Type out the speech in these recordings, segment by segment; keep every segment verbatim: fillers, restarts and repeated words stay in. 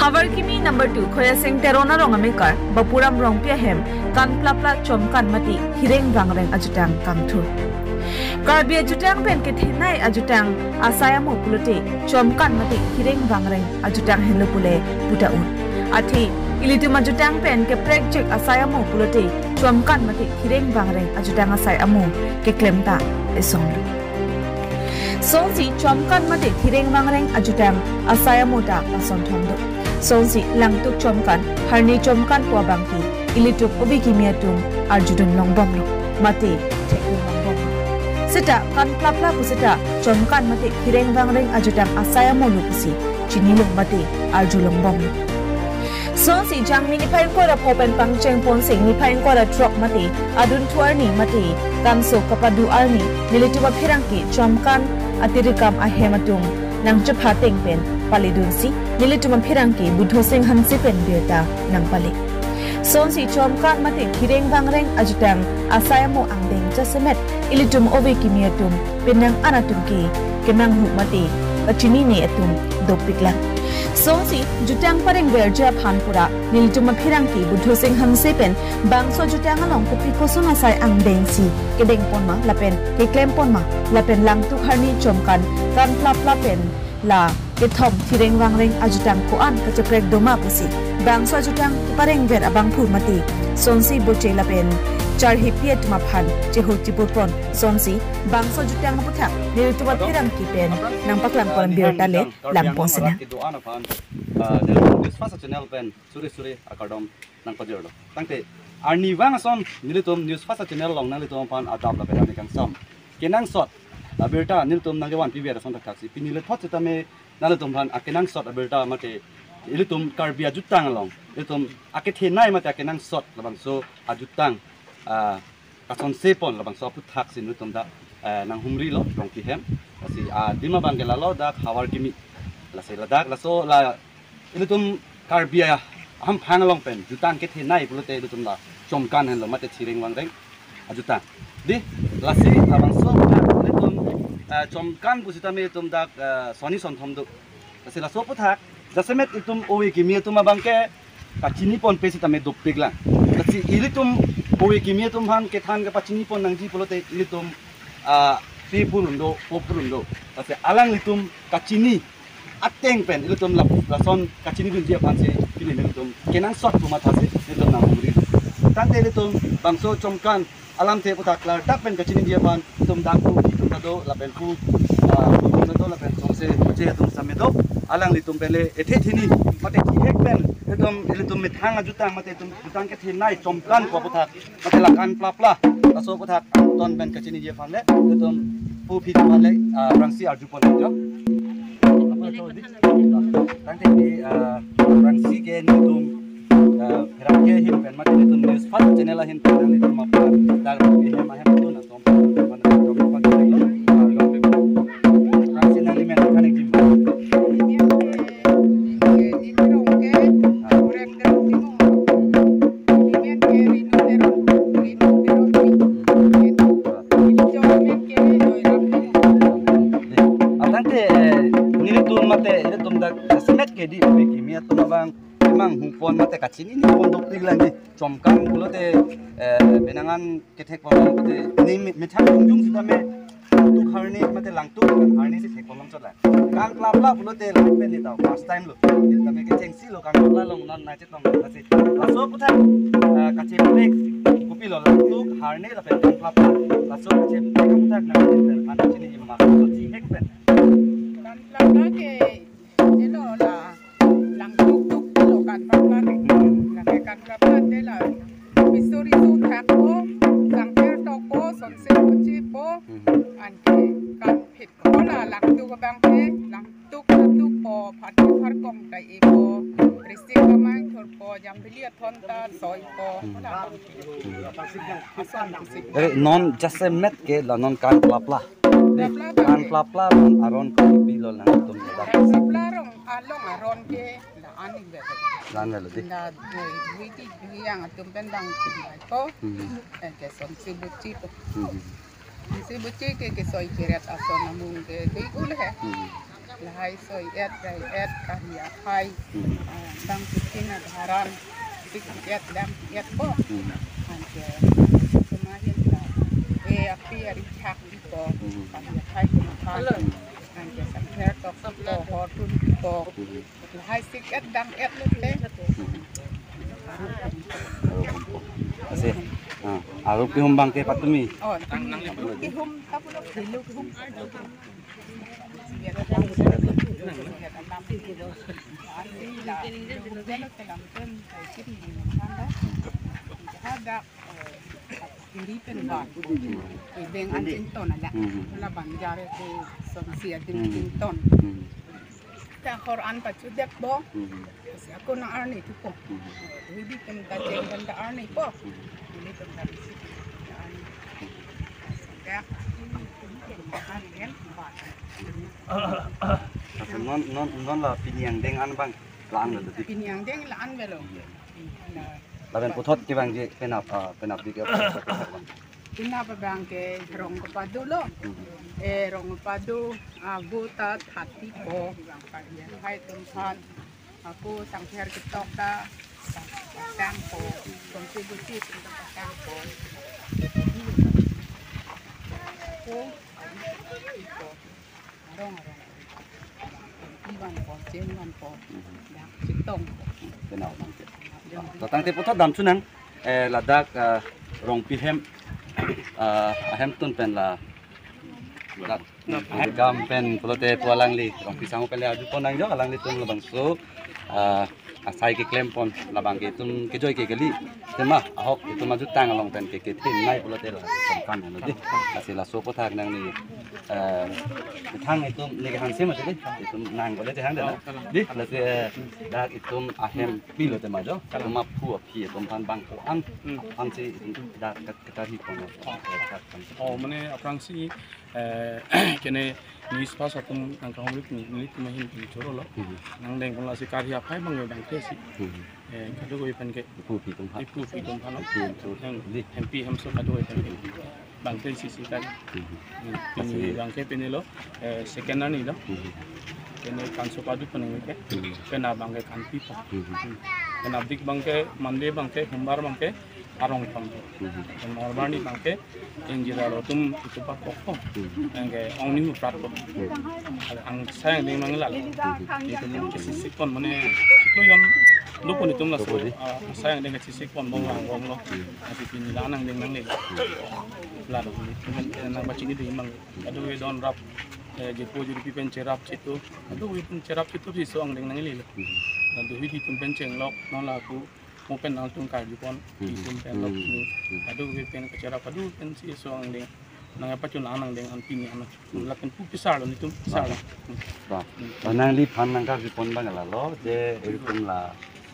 Havarkimi number two, Khoyasing Teron arong amekar Bapuram Rongpi ahem kanplapla chomkan mate thireng vangreng ajutang kangthur. Karbi ajutang pen kethenei ajutang asai amo pulote chomkan mate thireng vangreng ajutang henlo pule puta un. Athe ilitum ajutang pen keprekjek asai amo pulote chomkan mate thireng vangreng ajutang asai amo keklem ta esonglo. Sonsi chomkan mate thireng vangreng ajutang asai amo ta lason thomdo. Sonsi langtuk chomkan, harni chomkan pu abangke ilitum ove kimi atum arjudun longbomlo mate thekdun longbomlo. Seta kanplapla puseta chomkan mate thireng vangreng ajutang asai amolo pusi chinilo mate arju longbomlo. Sonsi Jangmi niphai ingkoi ra pho pen pangcheng ponsi niphai ingkoi ra throk mate adun thu arni mate kanso kapadu arni nelitum apherangke chomkan atirikam ahem atum nangchepha ateng pen paledunsi nelitum apherangke Buddho Sing Hanse pen birta nangpale. Sonsi chomkan mate thireng vangreng ajutang asai amo angdeng jasemet ilitum ove kimi atum penang an atum ke kemanghu mate kachinine atum dopiklang. Sonsi jutang parengverji aphan pura nelitum apherangke Buddho Sing Hanse pen bangso jutang along kopi koson asai angdengsi kedengpon ma lapen keklempon ma lapen langtuk harni chomkan kanplapla pen la kethom thireng vangreng ajutang ko-an kacheprek doma pusi bangso ajutang parengver abangphu mate Sonsi Boche lapen charhepi atum aphan chehur chipurpon. Sonsi bangso jutang aputhak nelitum apherangke pen nangpaklangpon birta le langpon sinang. Kedo-an aphan, ah, nelitum News First channel pen suri suri akardom nangpajirlo. Tangte arnivang ason nelitum News First channel along nanglitum aphan adap lapen ani kangsam kenangsot abirta nelitum nangkevan piver ason thakthak si pini lethot sitame nanglitum aphan akenangsot abirta mate ilitum Karbi ajutang along ilitum akethenei mate akenangsot labangso ajutang, ah, kasonsepon labangso aputhak si nelitum dak, eh, nanghumrilo Rongpi hem. Lasi, ah, adim abangke lalo dak Havarkimi. Lasi ladak laso la ilitum Karbi ahamphang along pen jutang kethenei pulote ilitum la chomkan henlo mate thireng vangreng ajutang. Di, lasi labangso aputhak ilitum, eh, chomkan pusitame ilitum dak, eh, sonni sonthom do. Lasi laso aputhak jasemet ilitum ove kimi atum abangke kachiniponpe sitame dopiklang. Lasi ilitum ove kimi atum aphan kethan kapachinipon nangji pulote ilitum, ah, pe purun do, po purun do. Lasi alanglitum kachini ateng pen ilitum lap-, lason kachinidunji aphansi pini nelitum kenangsot pu mathasi nelitum nanghumri. Tangte ilitum bangso chomkan alamthe aputhak klardak pen kachiniji aphan ilitum dak pu pi atum ta do lapen pu, ah, pu atum ta do lapen Sonsi Boche atum sitame do, alanglitum pen le ethe thini mate kihek pen ilitum ilitum methang ajutang mate ilitum jutang kethenei chomkan pu aputhak mate la kanplapla laso aputhak ton pen kachiniji aphan le ilitum pu pi atum aphan le, ah, aphrangsi arjupon jo. Tangte di, ah, aphrangsi ke nelitum, ah, pherangke ahin pen mate nelitum News First channel ahin pen nelitum aphan dak pi hem ahem atum atum aphan aphrangsi nangli men kane kim. Atangte, eh, nelitum mate, ilitum dak semet ke di, ove kimi atum abang, emang hupon mate kachini ni pon dopiklang di, chomkan pulote, eh, penang an kethekpon pulote, ne me-, methang jongjong sitame, langtuk harni mate langtuk harni si thekpon longchotlang. Kanplapla pulote lapen ni tau first time lo. Sitame kechengsi lo kanplapla along non nangchetong lasi. Laso aputhak, eh, kacheprek kopilo langtuk harni lapen kanplapla. Laso kacheprek aputhak nangchetong aphan chini mas so chihek pen. Kanplapla ke elo la langtuk tuk lo kanplapla ke. Lake kanplapla te la pisori su thak po, sangker tok po, Sonsi Boche po, anke kanphit po la langtuk abang ke, langtuk tuk po, pharkhi pharkong kai e po, risik kamang thur po, jambili athon ta soi po, la ason risik. Eh, non jasemet ke la non kanplapla. Plapla abang ke. Kanplapla non aron kopilo nangtum dak. Kanplapla rong along aron ke la aning bebe. Lan lo di. La, eh, witi yang atum pen dang chimai ko. Hmm. Eh, ke Sonsi Boche ko. Hmm. Sonsi Boche ke, ke soi keret ason amung ke, ke ikul he. Hmm. Lahai soi-et, rai-et, kahia hai. Hmm. Ah, dang tikin adharan, tik-et, dang et po. Hmm. Anke, kemahin la, eh, api ari thak di po. Hmm. Kahia hai, kemahan. Hmm. Anke, sakher tok di po, hor tun di po. Hmm. Lahai sik-et, dang et lote. Hmm. Arup kihum po. Asi, ah, arup kihum abangke patumi. Oh, arup kihum, tapulo, kihum. Hadak, eh, iri pen ba. Deng an tin ton ala. Hmm. Labang jare ke son si a tin, hmm, tin ton. Hmm. Ta hor an pachudet po. Hmm. Kasi ako nang arni tu po. Hmm. Hidi pen ta cheng pen ta arni po. Hmm. Hidi pen ta bisi arni. Ya. An en ba. Lapen non, non, non la pini angdeng an abang la-an lo tadi. Pini angdeng la-an avelo. Iya. Lapen puthot kevangji penap, ah, penap di ke. Penap abangke rong kepadu lo. Hmm. Eh, rong kepadu, ah, bo ta thati po, abang kahia hai atum aphan. Ako sangpher ketok ta, pasang po, kontribusi atum ta pasang po. Ako, ako. Arong, arong. Ivan po, Jen Van po. Mhm. Ya, Chetong po. Genau, tangte. Ya. Ah, to tangte puthot damchunang, eh, ladak, ah, Rongpi hem, ah, ahemtun pen la, la, kam pen pulote pu alangli, Rongpi sangho pen le arjupon nangjo, alanglitum labangso, ah, asai keklempon labangke itum kejoi ke kali. Tema ahok itum ajutang along pen ke kethenei pulote la Domkan heno di. Lasi laso aputhak nangli, eh, kethang itum ne kethang sema di. Itum nang pulote hang de na. Di, lasi, eh, dak itum ahempi lo tema jo. Itum aphu aphi itum aphan bang ko-an. Ansi itum dak ket-, ketaripon lo. Oh, mane aphrangsi, eh, kene news pass atum nangkahumri ni, nelitum ahin pini choro lo. Mhm. Nangdeng pon lasi karhi aphai abang abangke si. Mhm. Eh, kadokave pen ke. Iphu iphi atum aphan. Iphu iphi atum aphan lo. Iphu iphu. Hem, di. Hempi hemso kadokave pen ke. Abangke si si kan. Mhm. Hmm, pini, asi, abangke pini lo, eh, second arni lo. Mhm. Pini kanso padu pen ke. Mhm. Pen abangke kanpi po. Mhm. Hmm. Pen adik abangke Monday abangke, Hombar abangke, arong pon. Mhm. Pen Mongolbar arni abangke ingjir alo atum itu pat pok po. Hmm. Anke ong ni hu prat po. Hmm. Ang asai angdeng nanglang. Hmm. Itum kesisikpon mane chiklo jon dopon itum laso. Dopo di. Ah, asai angdeng kesisikpon bong lang bong lo. Hmm. Lasi pini la-an angdeng nangle. Hmm. La do itum nangpachini di mang. Kadokave don rap, eh, jirpo jirpi pen cherap chitu. Kadokave pen cherap chitu si so angdeng nangle lo. Hmm. La do hidi itum pen chenglok non la ku mo pen nangtum karjupon, hmm, itum pen lok, hmm, ni. Hmm. Kadokave pen kacherap, kadokave pen si so angdeng. Nangpachun an angdeng an pini ano. Hmm. Lapen pu pisar lo, netum pisar lo. Ba. Hmm. Ba. Hmm. Ba nangliphan nangkarjupon abang la lo, je iritum la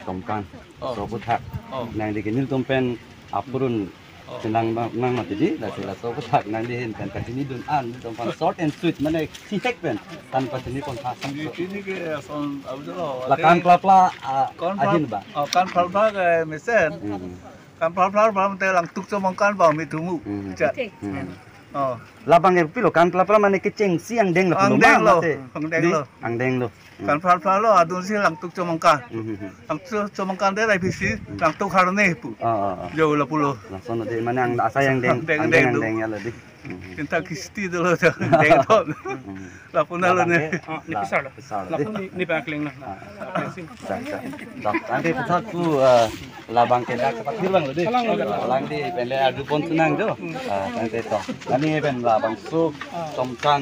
Domkan. Oh. So aputhak. Oh. Nangli ke nelitum pen apurun, oh, chenang ma-, nang mati di, lasi laso aputhak nangli ahin pen kachinidun an, netum aphan short and sweet, mane thihek pen, tan pachinipon tha. Pini, pini ke ason abu jalo. La kan pla pla, ah, kan pla, ahin ba. Oh, kan pla pla ke mesen. Hmm. Kan pla pla ba mate Langtuk Chomangkan ba mi thumu. Hmm. Cha. Hmm. Oh. Labang ke pilo kan pla pla mane kechengsi angdeng lo, angdeng lo, mate. Angdeng lo. Di, angdeng lo. Hmm. Kan pla pla lo adun si Langtuk Chomangkan. Hmm, hmm, hmm. Langtuk Chomangkan de rai pisi, hmm, Langtuk Harne pu. Ah, ah, ah. Jo lapulo. Lason de mane ang asai angdeng, angdeng, angdeng, angdeng ya lo di. Hmm. Inta kisti dolo angdeng ton. Hmm. Lapu na lo ne. Labang ke, ah, ne la, pisar lo. Pisar lo. Lapu di. Ne, ne bang kling na. Ah. Sa, sa. Dak, tangte puthot pu, eh, labang ke dak pathir abang lo di. Alang lo. Alang di pen le arjupon sunang jo. Ah, tangte to. Nangli pen labangso Domkan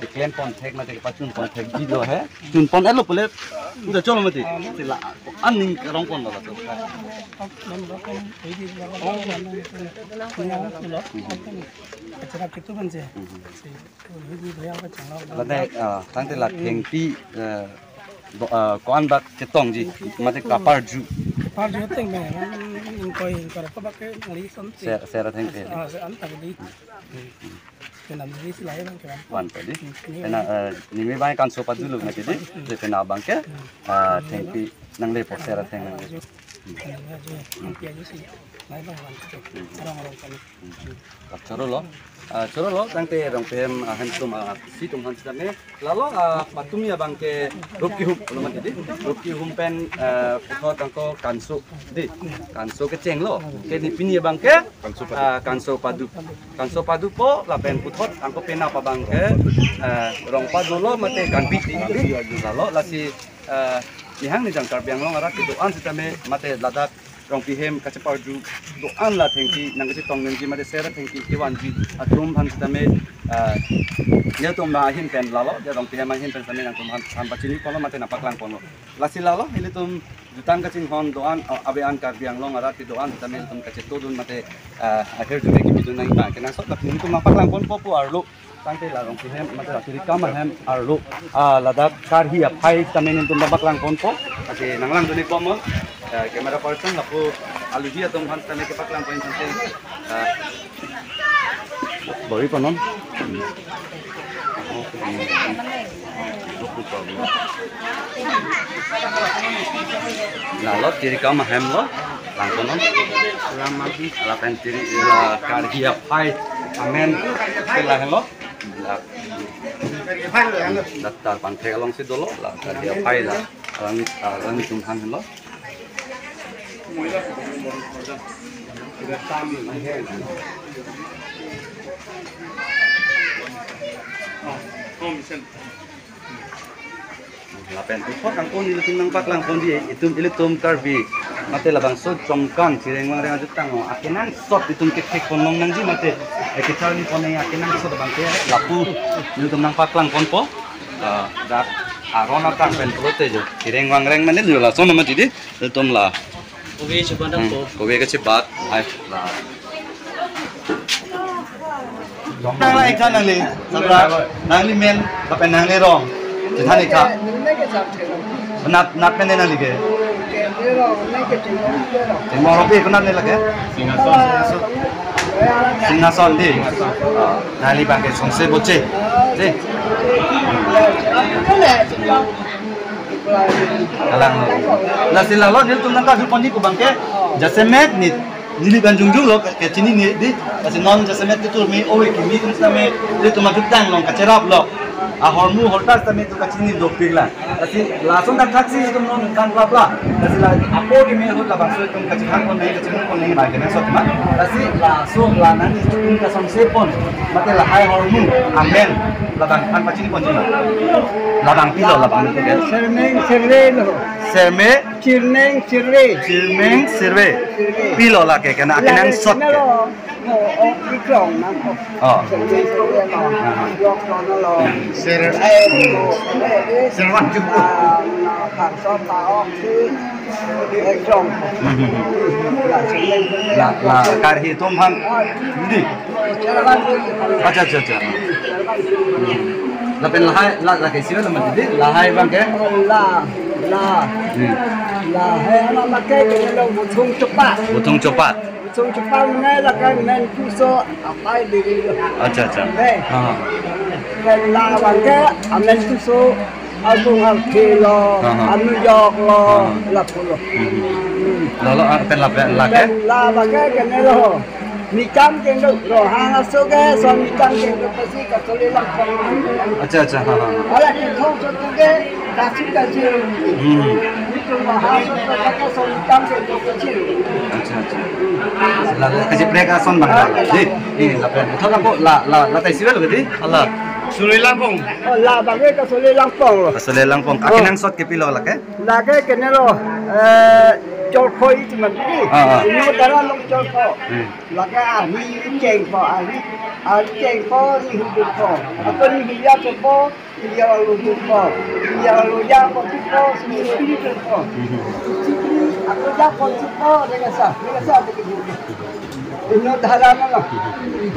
keklempon thek mate kepachunpon thek di lo he. Chunpon-et lo pule. Udah cholo mati. Sila aning kerongpon lo to. Acara itu kan sih. Lade, ah, tangte la thengpi, eh, bo-, eh, ko-an bak chetongji, mate kaparju. Kaparju theng me, ingkoi, ingkoi ko bak ke ngali son si. Ser, sera thengpi. Ah, se an tadi. Kenam di si lahai abang ke. Wan tadi. Hmm, ini. Kena, eh, nimi abang kanso padu lo mati di, hmm, je kena abang ke, ah, thengpi nanglepo sera theng nanglepo. Yang dia si, mai bang bang tu. Orang orang kami. Choro lo. Ah, choro lo, tangte Rongpihem ahem atum, ah, si atum aphan sitame. Lalo, ah, patumi abang ke rup kehum, lo mati di. Rup kehum pen, ah, puthot angko kanso di. Kanso kecheng lo. Ke ni pini abang ke, ah, kanso padu. Kanso padu po, lapen puthot angko penap abang ke, ah, rong padu lo mate kanpi di. Lalo, lasi, ah, nihang nijang Karbi Anglong arat kedo-an sitame mate ladak Rongpihem kacheparju do-an la thengpi nangkachetong nangji mate sera thengpi kevanji atum aphan sitame, ah, nelitum ahin pen lalo, ya Rongpihem ahin pen sitame nangtum aphan, aphan pachini ponlo mate nangpaklang ponlo. Lasi lalo, ilitum jutang kachinghon do-an, ah, ave-an Karbi Anglong arat kedo-an sitame ilitum kachetongdun mate, ah, ahirjume kepidun nangji abang kenangsot lapen ilitum nangpaklang ponpo pu arlo. Tangte la Rongpihem, mate la Tirikam ahem arlo, ah, ladak karhi aphai sitame nelitum nangpaklang ponpo. Ake nanglangdun-ik bomnon, eh, camera person lapu aluhi atum aphan sitame kepaklang pon tangte, eh, bori ponnon. Lalo Tirikam ahem lo, lang ponnon. Lapen Tiri la karhi aphai amen ke lahenlo. La, la Tarpangthek alongsi dolo, la karhi aphai la, alang, alang atum aphan lo. Lapen puthot angko nelitum nangpaklang pon di, itum ilitum Karbi mate labangso Chomkan Chireng Wangreng ajutang akenangsot itum kethek ponlong nangji mate, eh, kecharli pon nangji akenangsot abang ke lapu nelitum nangpaklang ponpo. Ah, dak aron atang pen pulote jo Chireng Wangreng mane jo lason mati di, ilitum la. Kove chuban Hmm, dappo. Kove kachebak. Ai, la. Nang la ikha nangli, sabra, nangli men, lapen nangli rong. Chethan ikha. Nat, nat men nangli ke. Chingmong rong pi, konat ne lake? Singhason. Singhason di. Ah, nangli abang ke Songse Boche. Di. Kalang lo. Lasi lalo nelitum nangkarju pon di pu abang ke. Jasemet ni, neli ban jongjong lo, kechini ni di. Lasi non jasemet ketur me ove kimi atum sitame, nelitum ajutang along kacherap lo. Ahormu horta sitame itum kachini dopik la. Lasi lason dak thaksi itum non kan plap la. Lasi la apo kimi ahut labangso itum kachethan pon nangji, kachethan pon nangji abang kenangsot ma. Lasi laso la nangli itum kasongse pon. Mate lahai ahormu. Amen. Labang aphan pachini ponji ma. Labang pilo labang ke. Sirmeng sirve lo. Sirme. Chirneng chirve. Chirmeng sirve. Sirve. Pilo lake kena, lake akenangsot ke. Kena lo. Oh, oh, ikrong nang ko. Oh. Sirmeng sirve lo. Ah. Yok lo lo. Sir. Eh, lo. Sirwan juku. Ah, na, kar so ta ok si. Ikrong. Hmm. La, la, karhi atum aphan. Di. Acha, acha, acha. Lapen lahai, la, la kaisi lo mati di, lahai abang ke? La, la. Hmm. Lahai alam ke, ke lo Buthung Chopat. Buthung Chopat. Buthung Chopat mane lake men puso apai diri lo. Acha, acha. Eh. Ha, ha. Lapen la abang ke amen puso Albung Alphi lo, Aha. Anu Yok lo, Aha. Lapu lo. Hmm. Hmm. Lalo, ah, pen lapen lake? Pen la abang ke kene lo. Nikam kendo, Rohang aso ke, son nikam kendo, pasi kasole langpong. Acha, acha, ha, ha. Ala kithong so tu ke, kasi kasi. Hmm. Itu Rohang aso ke, son nikam kendo, kasi. Acha, acha. Lalo, kachiprek ason abang. Ah, di, di, lapen. Thang ko, la, la, la tai siwel ke di? Ala. Sule langpong. Oh, la abang ke kasole langpong lo. Kasole langpong. Oh. Akenangsot ke pilo lake? Lake kene lo, eh, Cholkho iti man. Ah, ah. Ino dara long Cholkho. Hmm. Lake ahi kengkho, ahi, ahi kengkho ni hudukho. Ako ni hiya kengkho, hiya lo hudukho. Hiya lo ya ko tukho, sini sini kengkho. Hmm. Sini, ako ya ko tukho, dega sa, dega sa, dega sa. Ino dara na lo.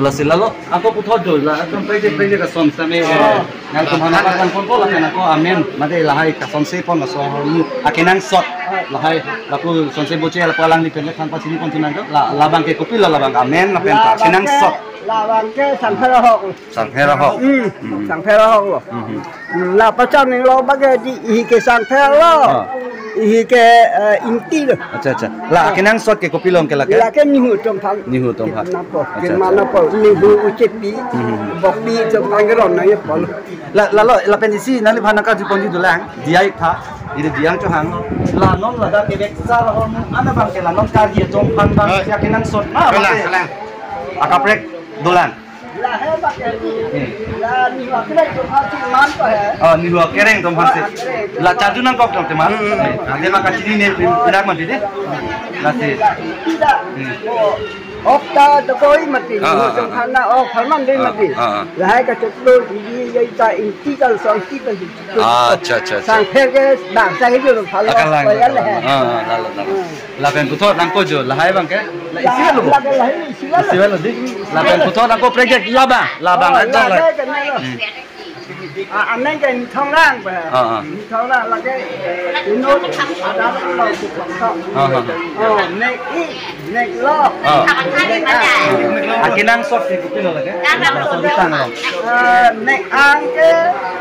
Lasi lalo, ako puthot do, la, ako peje, peje kason sitame, eh, Oh. Nangtum aphan nangpaklang ponpo lapen ako amen. Mate lahai kasonse pon laso ahormu. Akenangsot lahai lapu Songse Boche lapu alangli pen le than pachini pon tunang do. La, labang ke kopilo labang amen lapen ta. Labang ke, akenangsot. Labang ke Sangpher Ahok. Sangpher Ahok. Hmm, Hmm. Sangpher Ahok lo. Hmm. La pachan ning lo bage di ihi ke Sangpher lo. Ah. Ihi ke, eh, Ingti lo. Acha, acha. La, akenangsot ke kopi along ke lake? Lake Nihu atum aphan. Nihu atum aphan. Napo, acha, acha. Nihu uchepi, hmm, bokpi atum aphan keron nangji pulo. La, lalo, lapen isi nangliphan nangkarjuponji dolang, diya-ik tha, iri diyang chohang. La non ladak kevek sa la hormu, ana abang ke la non kargi atum aphan abang, ah, si akenangsot. Ma, kalang, abang ke kalang. Akaprek dolang. La he ba ke. Hmm. La Nihu akereng atum aphan si man ko he. Oh, Nihu akereng atum aphan si. Ah, akereng. La charju nangkok atum teman. Hmm. Ante ma kachinine pinak mati dei. Lasi. Tidak. Hmm. Oh. Okta dokoi mati. Ah, ah, ah, ah. Nihu atum aphan na, oh, pharman dei mati. Ah, ah, ah. La he kachoklo, di, di, ya, ita, Ingti kal, so Ingti kal. Ah, acha, acha, acha. Sangpher ke bangsa hidu lo, phalo. Akalang, koya le. Akalang. Ah, ah, lalo, lalo. Hmm. Lapen puthot nangkok jo, lahai abang ke? La isi lo. La, la, lahai isi lo. Isi lo dei. Lapen puthot nangkok project labang, labang. Oh, aja la. Lake kena lo. Hmm. Ah, aneng ke Nithong Rang ba. Ah, ah. Nithong Rang lake, eh, ino ada lo. Ah, ah, ah. Oh, nek ik, nek lok. Ah. Nek ang. Akenangsot ke kopi lo lake? Laso tang lo. Eh, nek ang ke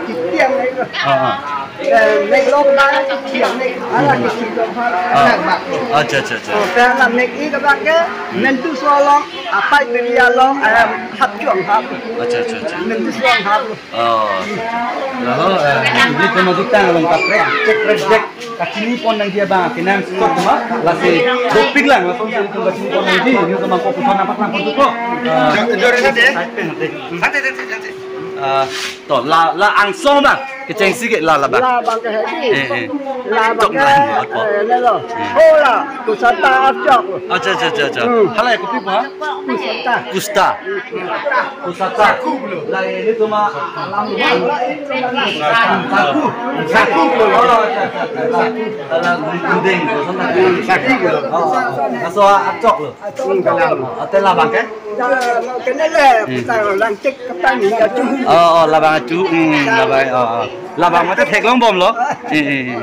kitiang nek lo. Ah, ah. Eh, nek lok ba, kitiang nek. Ala kitiang lok ba. Ah. Acha, acha, acha. Oh, pen la nek ik abang ke, mentu so along, apai beri along, eh, hap chuang hap. Acha, acha, acha. Mentu so along hap. Oh. Laho, eh, ilitum ajuttang along kaprek, cek prek dek, kachinipon nangji abang, akenangsot ma, lasi, dopik lang, lason ilitum kachinipon nangji, ilitum nangkok puthot nangpaklang pon tu ko. Eh, jor, jor, sate. Sate, sate, sate. Eh, To, la, la angsong abang, kechengsi ke la, labang. Labang ke hedi. Eh, eh. Labang ke, eh, lelo. Hmm. Hola, Kusata achok. Acha, acha, acha, acha. Hmm. Hala ya kopi apa? Kusata. Kusta. Kusata. La ilitum alam rumah. Saku. Saku. Oh, acha, acha, acha. Saku. Dalam dinding, Kusata. Saku. Oh, oh, oh. Laso achok lo. Hmm, kalang. Ante labang ke? Ya, lo kena le, hmm, putar lang cek ketan ya tu. Oh, oh, labang achu, hmm, labang, oh, oh. Labang mate theklong bom lo. Eh, eh, eh.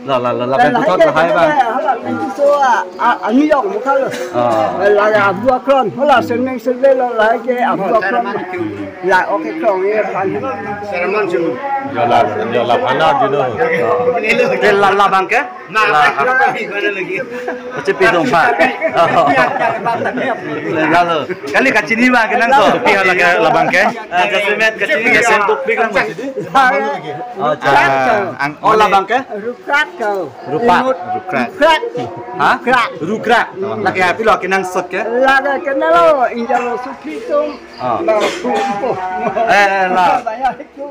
La, la, la, lapen puthot lahai abang. Hala, itu so, ah, ah, ani yok mukha lo. Oh. La, la, abu akron, hala, seneng senle lo, la ke abu akron. La, oke, krong ye, pan. Sermon sunu. Ya la, ya la, phana dino. Oh. Te la, labang ke? La, ah. Kachepi dong pha. Oh. Lalo. Kali kachini ma kenang so. Kopi hala ke labang ke? Ah, jasemet kachini. Jasem dopik lang ma chidi. Oh, ja. Ah, ang, oh, labang ke? Rukrak ko. Rupak. Imut. Rukrak. Rukrak. Ha? Rukrak. Rukrak. Lake api lo kenangsot ke? Lake kenal lo, injalo supi tum. Ah. La, pu, pu. Eh, eh, la. Bayar itu.